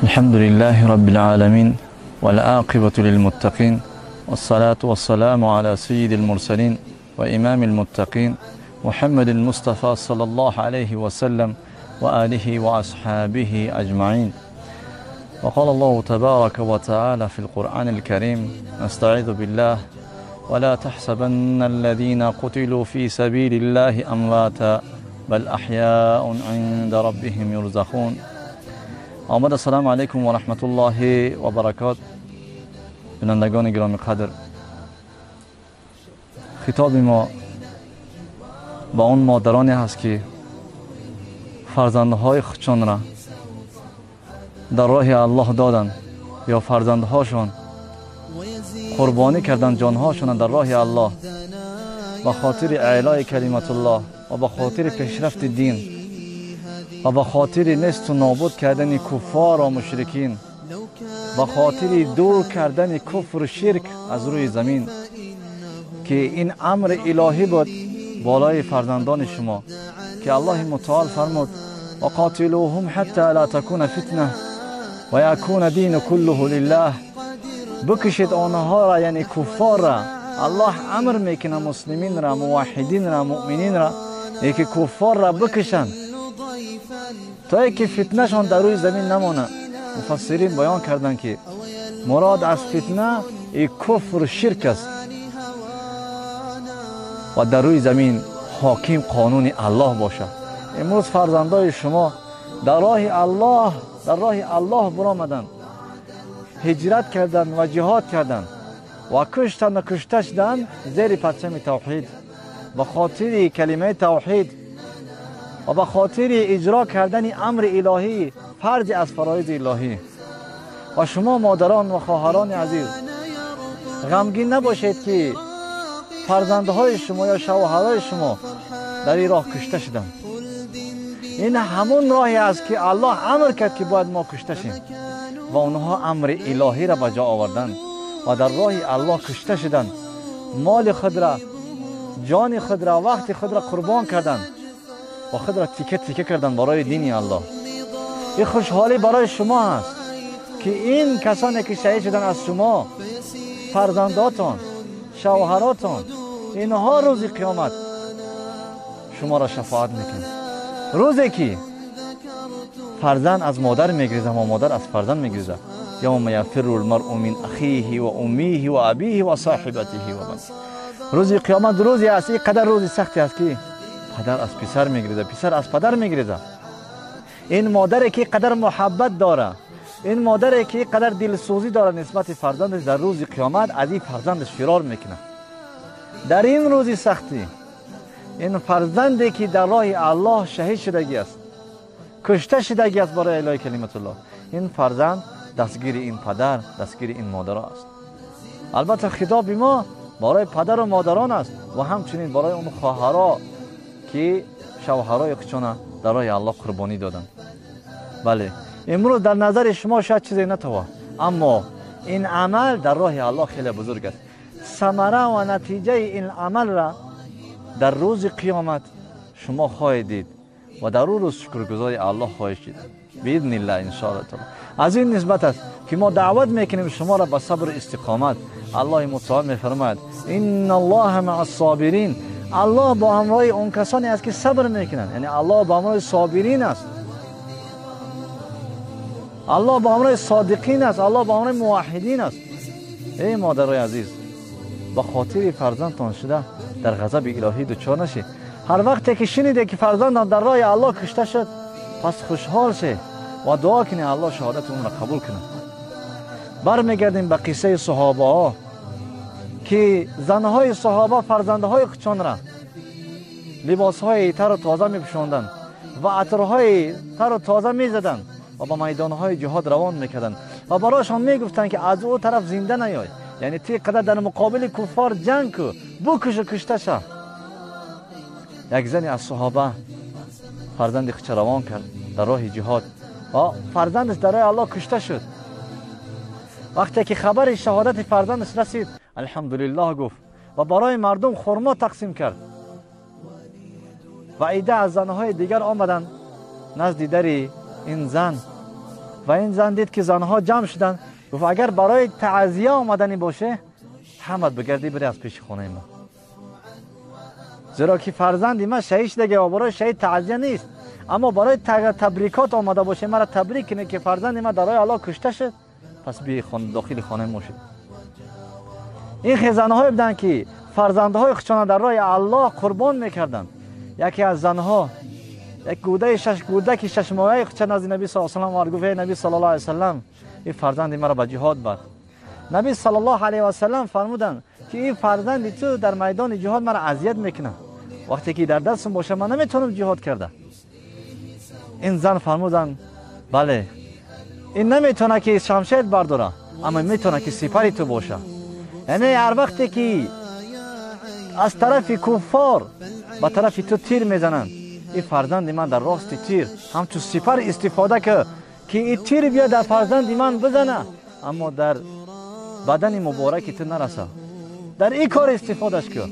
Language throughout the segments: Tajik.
الحمد لله رب العالمين والعاقبة للمتقين والصلاة والسلام على سيد المرسلين وإمام المتقين محمد المصطفى صلى الله عليه وسلم وآله وأصحابه أجمعين. وقال الله تبارك وتعالى في القرآن الكريم: نستعيذ بالله، ولا تحسبن الذين قتلوا في سبيل الله أمواتا بل أحياء عند ربهم يرزقون. آمد السلام علیکم و رحمت الله و برکات. بینندگان گرامی قدر، خطاب ما با آن مادرانی هست که فرزندهای خودشان را در راه الله دادند یا فرزندهاشان قربانی کردند جانهاشان در راه الله به خاطر اعلای کلمت الله و به خاطر پیشرفت دین و به خاطر نیست و نابود کردن کفار و مشرکین، به خاطر دور کردن کفر و شرک از روی زمین، که این امر الهی بود بالای فرزندان شما که الله متعال فرمود: و قاتلوهم حتی لا تکون فتنه و یکون دین كله لله. بکشید آنها را، یعنی کفار را. الله امر میکنه مسلمین را، موحدین را، مؤمنین را، که کفار را بکشند تا اینکه فتنهشان در روی زمین نمانه. مفسرین بیان کردند که مراد از فتنه ای کفر و شرک است و در روی زمین حاکم قانون الله باشد. امروز فرزندای شما در راه الله، در راه الله برآمدند، هجرت کردند و جهاد کردند و کشتند و کشته شدند زیر پرچم توحید، به خاطر کلمه توحید و به خاطر اجرا کردن امر الهی، فرض از فرایض الهی. و شما مادران و خواهران عزیز، غمگین نباشید که فرزندهای شما یا شوهرهای شما در این راه کشته شدند. این همون راهی است که الله امر کرد که باید ما کشته شیم و آنها امر الهی را به جا آوردند و در راه الله کشته شدند. مال خود را، جان خود را، وقت خود را قربان کردند و خود را تیکه تیکه کردند برای دین الله. این خوشحالی برای شما هست که این کسانی که شهید شدن از شما، فرزنداتان، شوهراتان، اینها روز قیامت شما را شفاعت میکنند. روزی که فرزند از مادر میگریزه و مادر از فرزند میگریزه. یوم یفر المرء من اخیه و امه و ابیه و صاحبته و بنیه. روز قیامت روزی است، این قدر روز سختی است که پدر از پسر میگریزه، پسر از پدر میگریزه. این مادری که قدر محبت داره، این مادری که قدر دلسوزی داره نسبت فرزندش، در روز قیامت از این فرزندش فرار میکنه. در این روز سختی این فرزندی که در راه الله شهید شدگی است، کشته شدگی است برای اعلای کلمت الله، این فرزند دستگیر این پدر، دستگیر این مادر است. البته خطاب ما برای پدر و مادران است و همچنین برای اون خواهرها که شوهرای خودشان در راه الله قربانی دادند. بله، امروز در نظر شما شاید چیزی نتوان، اما این عمل در راه الله خیلی بزرگ است. ثمره و نتیجه این عمل را در روز قیامت شما خواهید دید و در اون روز شکرگزار الله خواهید شد باذن الله ان شاء الله تعالی. از این نسبت است که ما دعوت میکنیم شما را به صبر و استقامت. الله متعال میفرماید: ان الله مع الصابرین. الله با همراه اون کسانی است که صبر میکنند، یعنی الله با همراه صابرین است، الله با همراه صادقین است، الله با همراه موحدین است. ای مادرای عزیز، به خاطر فرزندتان شده در غضب الهی دچار نشید. هر وقتی که شنیده که فرزندتان در راه الله کشته شد، پس خوشحال شید و دعا کنید الله شهادت اون را قبول کنه. برمیگردیم به قصه صحابه ها که زنهای صحابه فرزندهای خودشان را لباسهای تر و تازه میپوشاندند و عطرهای تر و تازه میزدند و به میدانهای جهاد روان میکردند و برایشان میگفتند که از او طرف زنده نیای، یعنی تی قدر در مقابل کفار جنگ کو، بکش و کشته شه. یک زنی از صحابه فرزند خود روان کرد در راه جهاد و فرزندش در راه الله کشته شد. وقتی که خبر شهادت فرزندش رسید، الحمدلله گفت و برای مردم خرما تقسیم کرد. و عده از زنهای دیگر آمدند نزد در این زن ва ин зан дид ки занҳо ҷамъ шуданд, гуфт агар барои таъзия омаданӣ боше, ҳамат бигардӣ бире аз пеши хонаи мо, зеро ки фарзанди ман шаҳид шудагӣ ва барои шаҳид таъзия нест, аммо барои табрикот омада боше, маро табрик кунед ки фарзанди ман дар роҳи Аллоҳ кушта шуд, пас биёй дохили хонаи мо шуд. Ин хел занҳое буданд ки фарзандҳои худшонро дар роҳи Аллоҳ қурбон мекарданд. Яке аз занҳо як гудаи шаш гудаки шашмоҳаи худша назди Наби саллаллоҳу алайҳи васаллам овард, гуфт эй Наби саллаллоҳу алайҳи васаллам, ин фарзанди маро ба ҷиҳод бар. Наби саллаллоҳу алайҳи васаллам фармуданд ки ин фарзанди ту дар майдони ҷиҳод маро азият мекунад, вақте ки дар дастам бошад ман наметавонам ҷиҳод карда. Ин зан фармуданд бале, ин наметавонад ки шамшер бардорад, аммо метавонад ки сипари ту бошад. Яъне ҳар вақте ки аз тарафи куффор ба тарафи ту тир мезананд, ин фарзанди ман дар рости тир ҳамчун сипар истифода кар ки ин тир биё дар фарзанди ман бизана, аммо дар бадани мубораки ту нарасад. Дар ин кор истифодаш кар.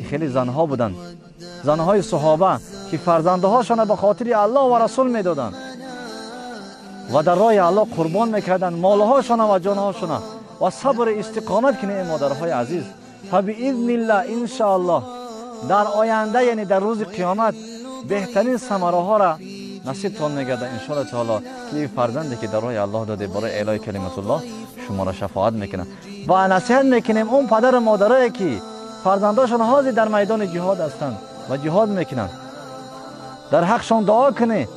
Хеле занҳо буданд, занҳои саҳоба ки фарзандҳошонро ба хотири Аллоҳ ва расул медоданд ва дар роҳи Аллоҳ қурбон мекарданд молҳошона ва ҷонҳошона. Ва сабр истиқомат кунед эй модарҳои азиз. Фабиизниллаҳ иншааллоҳ дар оянда, яъне дар рӯзи қиёмат беҳтарин самараҳоро насибтон мегардад иншоаллоҳ таоло, ки ин фарзанде ки дар роҳи Аллоҳ доде барои эълои калиматуллоҳ шуморо шафоат мекунад. Ва насиҳат мекунем он падару модарое ки фарзандошон ҳозир дар майдони ҷиҳод ҳастанд ва ҷиҳод мекунанд, дар ҳақшон дуо кунед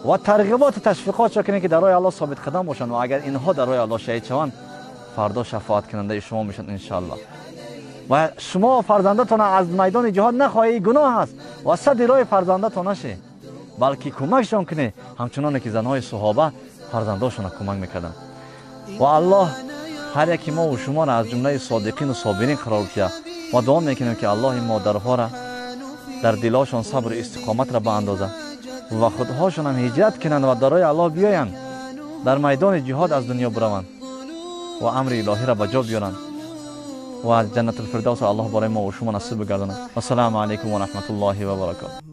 ва тарғиботу ташвиқотшо кунед ки дар роҳи Аллоҳ собит қадам бошанд, ва агар инҳо дар роҳи Аллоҳ шаҳид шаванд, фардо шафоаткунандаи шумо мешаванд иншоаллоҳ. Ва шумо фарзандатонро аз майдони ҷиҳод нахоҳед, гуноҳ аст, ва сади роҳи фарзандатон нашед, балки кӯмакшон кунед, ҳамчуноне ки занҳои саҳоба фарзандошонро кӯмак мекарданд. Ва Аллоҳ ҳар яки мо ва шуморо аз ҷумлаи содиқин ва собирин қарор диҳад. Ва дуо мекунем ки Аллоҳ ин модарҳоро дар дилҳошон сабру истиқоматро баандозад ва худҳошон ҳам ҳиҷрат кунанд ва дар роҳи Аллоҳ биёянд, дар майдони ҷиҳод аз дунё бираванд ва амри илоҳиро ба ҷо биёранд ва ҷаннатулфирдавс Аллоҳ барои мо ва шумо насиб бигардонад. Ассалому алайкум ва раҳматуллоҳи ва баракотуҳ.